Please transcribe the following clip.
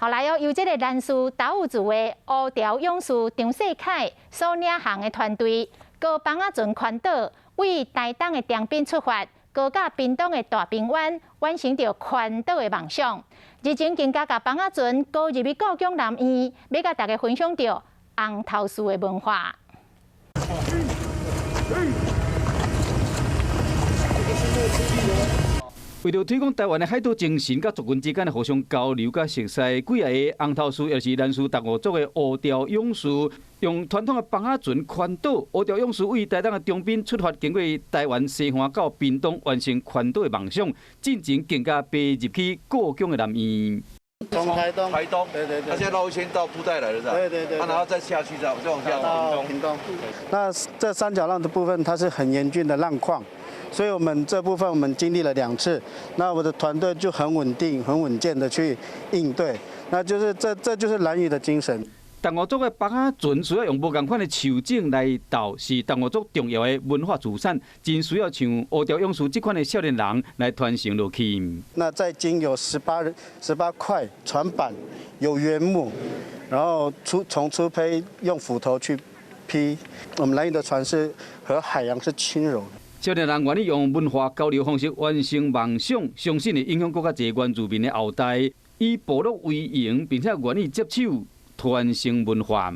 後來哦，由這个蘭嶼達悟族的烏條勇士張世凱所領航的團隊，高枋仔船環島，為台東的長濱出發，過到屏東的大平灣，完成著環島的夢想。日前更加共枋仔船勾入去故宮南院，欲共大家分享著紅頭獅的文化。為著推廣台灣的海島精神，佮族群之間的互相交流佮熟似，幾仔个紅頭獅，也是蘭嶼達悟族的烏雕勇士，用傳統的枋仔船環島。烏雕勇士為台東的長濱出發，經過台灣西岸到屏東，完成環島的夢想。進前更加飛入去故宮的南院。從台東，台東，對對對，他現在繞一圈到布袋來了，是吧？對對對，然後再下去，再往下到屏東。那這三角浪的部分，它是很嚴峻的浪況。所以我們這部分我們經歷了兩次，那我的團隊就很穩定、很穩健的去應對，那就是這就是蘭嶼的精神。達悟族的枋仔船需要用無仝款的樹種來鬥，是達悟族重要的文化資產，真需要像烏雕勇士這款的少年人來傳承落去。那在經有18塊船板，有原木，然後從粗坯用斧頭去劈，我們蘭嶼的船是和海洋是輕柔的。少年人願意用文化交流方式完成夢想，相信會影響閣較濟原住民的後代，以部落為榮，並且願意接手傳承文化。